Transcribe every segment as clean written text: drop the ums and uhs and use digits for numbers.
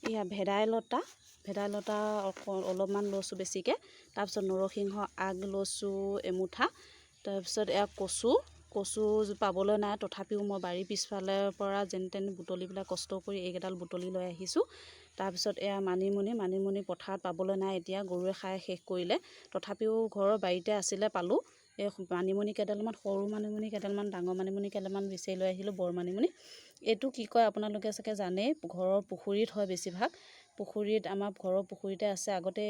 এয়া ভেদাইলতা, ভেদাইলতা অলপমান লৈছোঁ বেছিকৈ। তাৰপিছত নৰসিংহ আগ লৈছোঁ এমুঠা। তাৰপিছত এয়া কচু, কচু পাবলৈ নাই, তথাপিও মই বাৰীৰ পিছফালৰ পৰা যেন তেন বুটলি পেলাই কষ্ট কৰি এইকেইডাল বুটলি লৈ আহিছোঁ। তাৰপিছত এয়া মানিমুনি, মানিমুনি পথাৰত পাবলৈ নাই এতিয়া, গৰুৱে খাই শেষ কৰিলে, তথাপিও ঘৰৰ বাৰীতে আছিলে পালোঁ। এই মানিমুনি কেইডালমান, সৰু মানিমুনি কেইডালমান, ডাঙৰ মানিমুনি কেইডালমান বিচাৰি লৈ আহিলোঁ, বৰ মানিমুনি। এইটো কি কয় আপোনালোকে চাগে জানেই, ঘৰৰ পুখুৰীত হয় বেছিভাগ, পুখুৰীত, আমাৰ ঘৰৰ পুখুৰীতে আছে। আগতে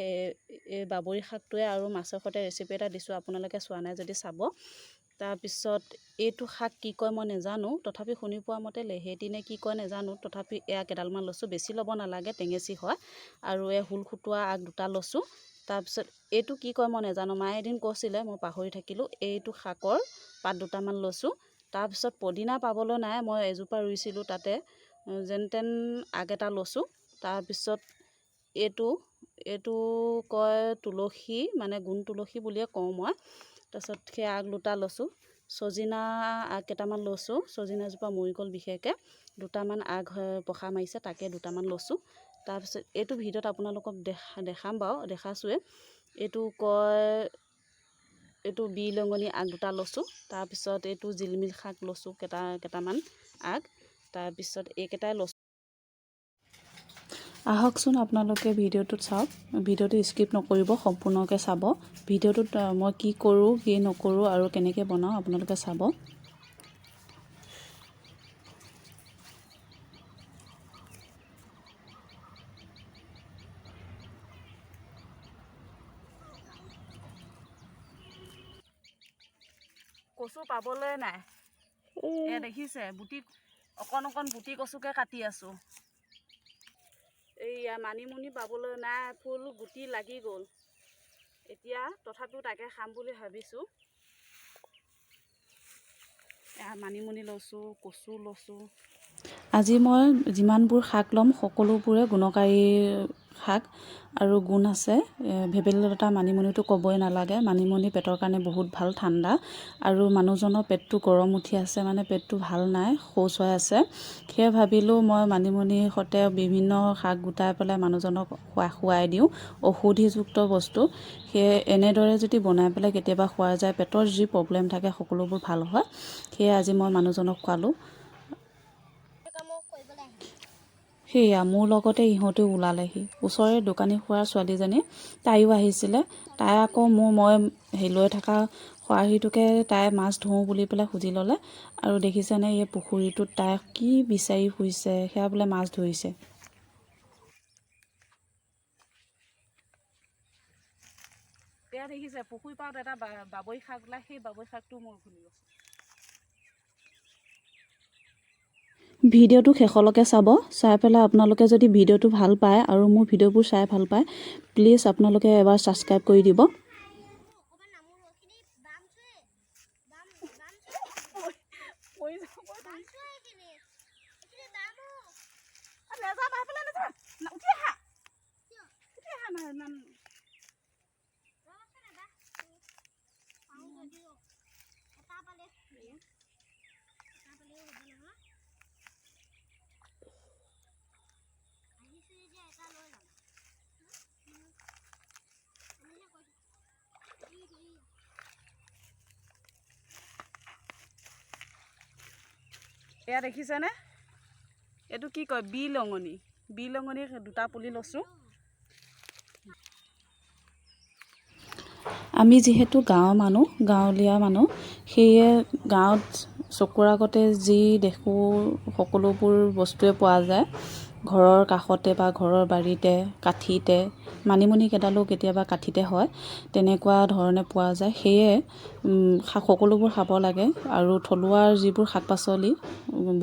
এই বাবৰি শাকটোৱে আৰু মাছৰ সৈতে ৰেচিপি এটা দিছোঁ, আপোনালোকে চোৱা নাই যদি চাব। তাৰপিছত এইটো শাক কি কয় মই নেজানো, তথাপি শুনি পোৱা মতে লেহেতি নে কি কয় নেজানো, তথাপি এয়া কেইডালমান লৈছোঁ, বেছি ল'ব নালাগে, টেঙেচি হয়। আৰু এই হুলখুটুৱা আগ দুটা লৈছোঁ। তাৰপিছত এইটো কি কয় মই নেজানো, মায়ে এদিন কৈছিলে, মই পাহৰি থাকিলোঁ। এইটো শাকৰ পাত দুটামান লৈছোঁ। তাৰপিছত পদিনা পাবলৈ নাই, মই এজোপা ৰুইছিলোঁ তাতে, যেন তেন আগ এটা লৈছোঁ। তাৰপিছত এইটো কয় তুলসী, মানে গুণ তুলসী বুলিয়ে কওঁ মই। তাৰপিছত সেই আগ দুটা লৈছোঁ। ছজিনা আগ কেইটামান লৈছোঁ, ছজিনাজোপা মৰি গ'ল বিশেষকৈ, দুটামান আগ পখা মাৰিছে, তাকে দুটামান লৈছোঁ। তাৰপিছত এইটো ভিডিঅ'ত আপোনালোকক দেখাম বাৰু, দেখাইছোঁৱে। এইটো কয়, এইটো বিলঙনি আগ দুটা লৈছোঁ। তাৰপিছত এইটো জিলমিল শাক লৈছোঁ কেইটামান আগ। তাৰপিছত এইকেইটাই লৈছোঁ। আহকচোন আপোনালোকে ভিডিঅ'টোত চাওক, ভিডিঅ'টো স্কিপ নকৰিব, সম্পূৰ্ণকৈ চাব। ভিডিঅ'টোত মই কি কৰোঁ কি নকৰোঁ আৰু কেনেকৈ বনাওঁ আপোনালোকে চাব। কচু পাবলৈ নাই, এয়া দেখিছে বুটি, অকণ অকণ বুটি কচুকে কাটি আছোঁ। এইয়া মানিমুনি পাবলৈ নাই, ফুল গুটি লাগি গ'ল এতিয়া, তথাপিও তাকে খাম বুলি ভাবিছোঁ। এয়া মানিমুনি লৈছোঁ, কচু লৈছোঁ। আজি মই যিমানবোৰ শাক ল'ম সকলোবোৰে গুণকাৰী শাক আৰু গুণ আছে। ভেবেলিলতা মানিমুনিটো ক'বই নালাগে, মানিমুনি পেটৰ কাৰণে বহুত ভাল, ঠাণ্ডা। আৰু মানুহজনৰ পেটটো গৰম উঠি আছে, মানে পেটটো ভাল নাই, শৌচ হৈ আছে। সেয়ে ভাবিলোঁ মই মানিমুনিৰ সৈতে বিভিন্ন শাক গোটাই পেলাই মানুহজনক খুৱাই দিওঁ, ঔষধিযুক্ত বস্তু। সেয়ে এনেদৰে যদি বনাই পেলাই কেতিয়াবা খোৱা যায়, পেটৰ যি প্ৰব্লেম থাকে সকলোবোৰ ভাল হয়। সেয়ে আজি মই মানুহজনক খোৱালোঁ। সেয়া মোৰ লগতে ইহঁতেও ওলালেহি। ওচৰৰে দোকানী খোৱাৰ ছোৱালীজনী, তাইও আহিছিলে। তাই আকৌ মই হেৰি লৈ থকা খৰাহীটোকে তাই মাছ ধৰোঁ বুলি পেলাই খুজি ল'লে। আৰু দেখিছেনে এই পুখুৰীটোত তাই কি বিচাৰি ফুৰিছে, সেয়া বোলে মাছ ধৰিছে। এয়া দেখিছে পুখুৰী পাৰত এটা বাবৰি শাক ওলাই, সেই বাবৰি শাকটো মই উঘালি লৈছোঁ। ভিডিঅ'টো শেষলৈকে চাব, চাই পেলাই আপোনালোকে যদি ভিডিঅ'টো ভাল পায় আৰু মোৰ ভিডিঅ'বোৰ চাই ভাল পায়, প্লিজ আপোনালোকে এবাৰ ছাবস্ক্ৰাইব কৰি দিব। এয়া দেখিছেনে এইটো কি কয়, বিলঙনি। বিলঙনি দুটা পুলি লৈছোঁ। আমি যিহেতু গাঁৱৰ মানুহ, গাঁৱলীয়া মানুহ, সেয়ে গাঁৱত চকুৰ আগতে যি দেখোঁ সকলোবোৰ বস্তুৱে পোৱা যায়। ঘৰৰ কাষতে বা ঘৰৰ বাৰীতে, কাঠিতে, মানিমুনি কেইডালো কেতিয়াবা কাঠিতে হয়, তেনেকুৱা ধৰণে পোৱা যায়। সেয়ে সকলোবোৰ খাব লাগে। আৰু থলুৱাৰ যিবোৰ শাক পাচলি,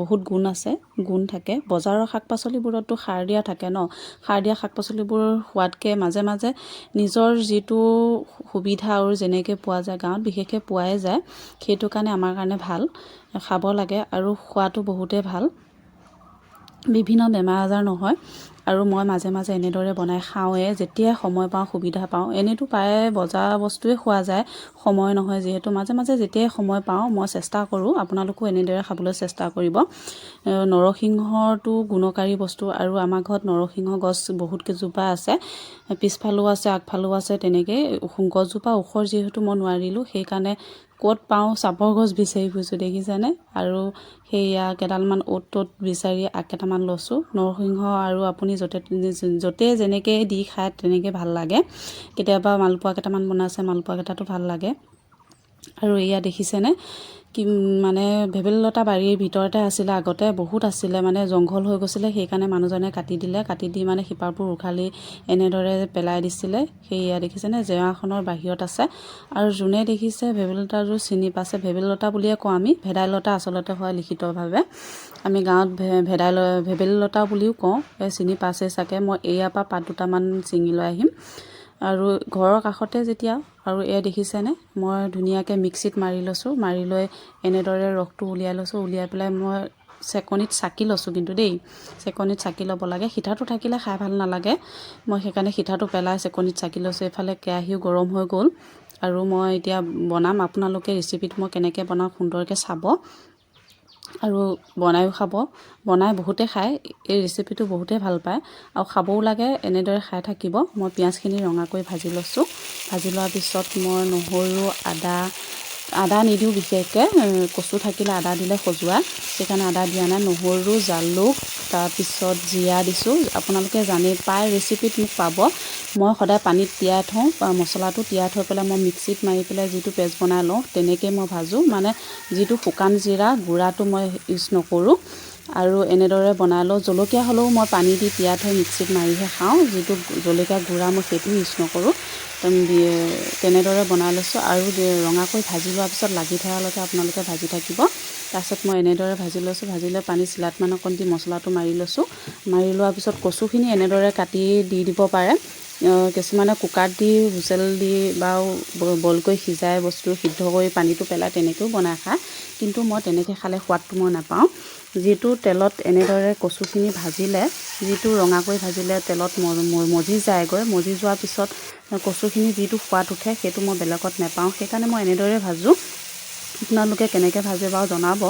বহুত গুণ আছে, গুণ থাকে। বজাৰৰ শাক পাচলিবোৰততো সাৰ দিয়া থাকে ন, সাৰ দিয়া শাক পাচলিবোৰ খোৱাতকৈ মাজে মাজে নিজৰ যিটো সুবিধা আৰু যেনেকৈ পোৱা যায়, গাঁৱত বিশেষকৈ পোৱাই যায়, সেইটো কাৰণে আমাৰ কাৰণে ভাল, খাব লাগে আৰু খোৱাটো বহুতেই ভাল, বিভিন্ন বেমাৰ আজাৰ নহয়। আৰু মই মাজে মাজে এনেদৰে বনাই খাওঁৱে, যেতিয়াই সময় পাওঁ, সুবিধা পাওঁ। এনেইতো প্ৰায়ে বজাৰৰ বস্তুৱে খোৱা যায়, সময় নহয় যিহেতু। মাজে মাজে যেতিয়াই সময় পাওঁ মই চেষ্টা কৰোঁ, আপোনালোকো এনেদৰে খাবলৈ চেষ্টা কৰিব। নৰসিংহটো গুণকাৰী বস্তু আৰু আমাৰ ঘৰত নৰসিংহ গছ বহুত কেইজোপা আছে, পিছফালেও আছে, আগফালেও আছে। তেনেকেই গছজোপা ওখ যিহেতু মই নোৱাৰিলোঁ, সেইকাৰণে ক'ত পাওঁ চাপৰ গছ বিচাৰি ফুৰিছোঁ, দেখিছেনে। আৰু সেয়া কেইডালমান অ'ত ত'ত বিচাৰি আগ কেইটামান লৈছোঁ নৰসিংহ। আৰু আপুনি য'তে য'তে যেনেকৈ দি খায় তেনেকৈ ভাল লাগে। কেতিয়াবা মালপোৱা কেইটামান বনাইছে, মালপোৱা কেইটাতো ভাল লাগে। আৰু এয়া দেখিছেনে কি মানে ভেবেলিলতা বাৰীৰ ভিতৰতে আছিলে, আগতে বহুত আছিলে, মানে জংঘল হৈ গৈছিলে, সেইকাৰণে মানুহজনে কাটি দিলে। কাটি দি মানে শিপাবোৰ উঘালি এনেদৰে পেলাই দিছিলে। সেইয়া দেখিছেনে জেওৰাখনৰ বাহিৰত আছে। আৰু যোনে দেখিছে ভেবেলিলতাটো চিনি পাইছে, ভেবেলিলতা বুলিয়ে কওঁ আমি, ভেদাইলতা আচলতে হয় লিখিতভাৱে, আমি গাঁৱত ভেবেলিলতা বুলিও কওঁ, এই চিনি পাইছে চাগে। মই এয়াৰ পৰা পাত দুটামান ছিঙি লৈ আহিম আৰু ঘৰৰ কাষতে যেতিয়া। আৰু এয়া দেখিছেনে মই ধুনীয়াকৈ মিক্সিত মাৰি লৈছোঁ, মাৰি লৈ এনেদৰে ৰসটো উলিয়াই লৈছোঁ। উলিয়াই পেলাই মই চেকনিত চাকি লৈছোঁ, কিন্তু দেই চেকনিত চাকি ল'ব লাগে, সিঠাটো থাকিলে খাই ভাল নালাগে। মই সেইকাৰণে সিঠাটো পেলাই চেকনিত চাকি লৈছোঁ। এইফালে কেৰাহীও গৰম হৈ গ'ল আৰু মই এতিয়া বনাম। আপোনালোকে ৰেচিপিটো মই কেনেকৈ বনাওঁ সুন্দৰকৈ চাব আৰু বনায়ো খাব। বনাই বহুতে খায় এই ৰেচিপিটো, বহুতে ভাল পায় আৰু খাবও লাগে, এনেদৰে খাই থাকিব। মই পিঁয়াজখিনি ৰঙাকৈ ভাজি লৈছোঁ। ভাজি লোৱাৰ পিছত মই নহৰু আদা, আদা নিদিওঁ বিশেষকৈ, কচু থাকিলে আদা দিলে খজুৱায়, সেইকাৰণে আদা দিয়া নাই। নহৰু, জালুক, তাৰপিছত জিৰা দিছোঁ। আপোনালোকে জানেই প্ৰায় ৰেচিপিত মোক পাব, মই সদায় পানীত তিয়াই থওঁ মছলাটো, তিয়াই থৈ পেলাই মই মিক্সিত মাৰি পেলাই যিটো পেষ্ট বনাই লওঁ তেনেকৈয়ে মই ভাজোঁ। মানে যিটো শুকান জিৰা গুড়াটো মই ইউজ নকৰোঁ আৰু এনেদৰে বনাই লওঁ। জলকীয়া হ'লেও মই পানী দি তিয়াই থৈ মিক্সিত মাৰিহে খাওঁ, যিটো জলকীয়া গুড়া মই সেইটো ইউজ নকৰোঁ। তেনেদৰে বনাই লৈছোঁ আৰু ৰঙাকৈ ভাজি লোৱাৰ পিছত লাগি ধৰালৈকে আপোনালোকে ভাজি থাকিব। তাৰপিছত মই এনেদৰে ভাজি লৈছোঁ। ভাজি লৈ পানী চিলাতমান অকণ দি মছলাটো মাৰি লৈছোঁ। মাৰি লোৱাৰ পিছত কচুখিনি এনেদৰে কাটি দি দিব পাৰে। কিছুমানে কুকাৰত দি হুইচেল দি বা বইল কৰি সিজাই বস্তু সিদ্ধ কৰি পানীটো পেলাই তেনেকৈও বনাই খায়, কিন্তু মই তেনেকৈ খালে সোৱাদটো মই নাপাওঁ। যিটো তেলত এনেদৰে কচুখিনি ভাজিলে, যিটো ৰঙাকৈ ভাজিলে তেলত মজি যায়গৈ, মজি যোৱাৰ পিছত কচুখিনি যিটো সোৱাদ উঠে সেইটো মই বেলেগত নাপাওঁ, সেইকাৰণে মই এনেদৰে ভাজোঁ। আপোনালোকে কেনেকৈ ভাজে বাৰু জনাব,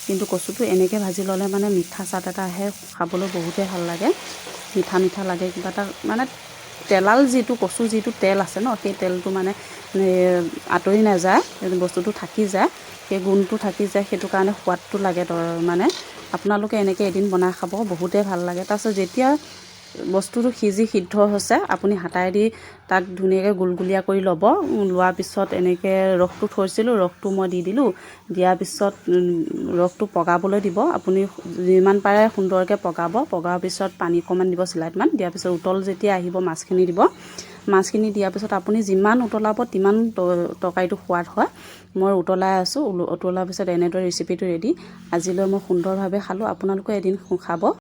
কিন্তু কচুটো এনেকৈ ভাজি ল'লে মানে মিঠা চাট এটা আহে, খাবলৈ বহুতেই ভাল লাগে, মিঠা মিঠা লাগে কিবা এটা, মানে তেলাল যিটো কচু যিটো তেল আছে ন, সেই তেলটো মানে আঁতৰি নাযায়, বস্তুটো থাকি যায়, সেই গুণটো থাকি যায়, সেইটো কাৰণে সোৱাদটো লাগে। মানে আপোনালোকে এনেকৈ এদিন বনাই খাব, বহুতেই ভাল লাগে। তাৰপিছত যেতিয়া বস্তুটো সিজি সিদ্ধ হৈছে, আপুনি হাতাই দি তাক ধুনীয়াকৈ গুলগুলীয়া কৰি ল'ব। লোৱাৰ পিছত এনেকৈ ৰসটো থৈছিলোঁ, ৰসটো মই দি দিলোঁ। দিয়াৰ পিছত ৰসটো পগাবলৈ দিব, আপুনি যিমান পাৰে সুন্দৰকৈ পগাব। পগাৰ পিছত পানী অকণমান দিব, চিলাইতমান দিয়াৰ পিছত উতল যেতিয়া আহিব মাছখিনি দিব। মাছখিনি দিয়াৰ পিছত আপুনি যিমান উতলাব তিমান তৰকাৰীটো সোৱাদ হয়। মই উতলাই আছোঁ, উতলাৰ পিছত এনেদৰে ৰেচিপিটো ৰেডি। আজিলৈ মই সুন্দৰভাৱে খালোঁ, আপোনালোকে এদিন খাব।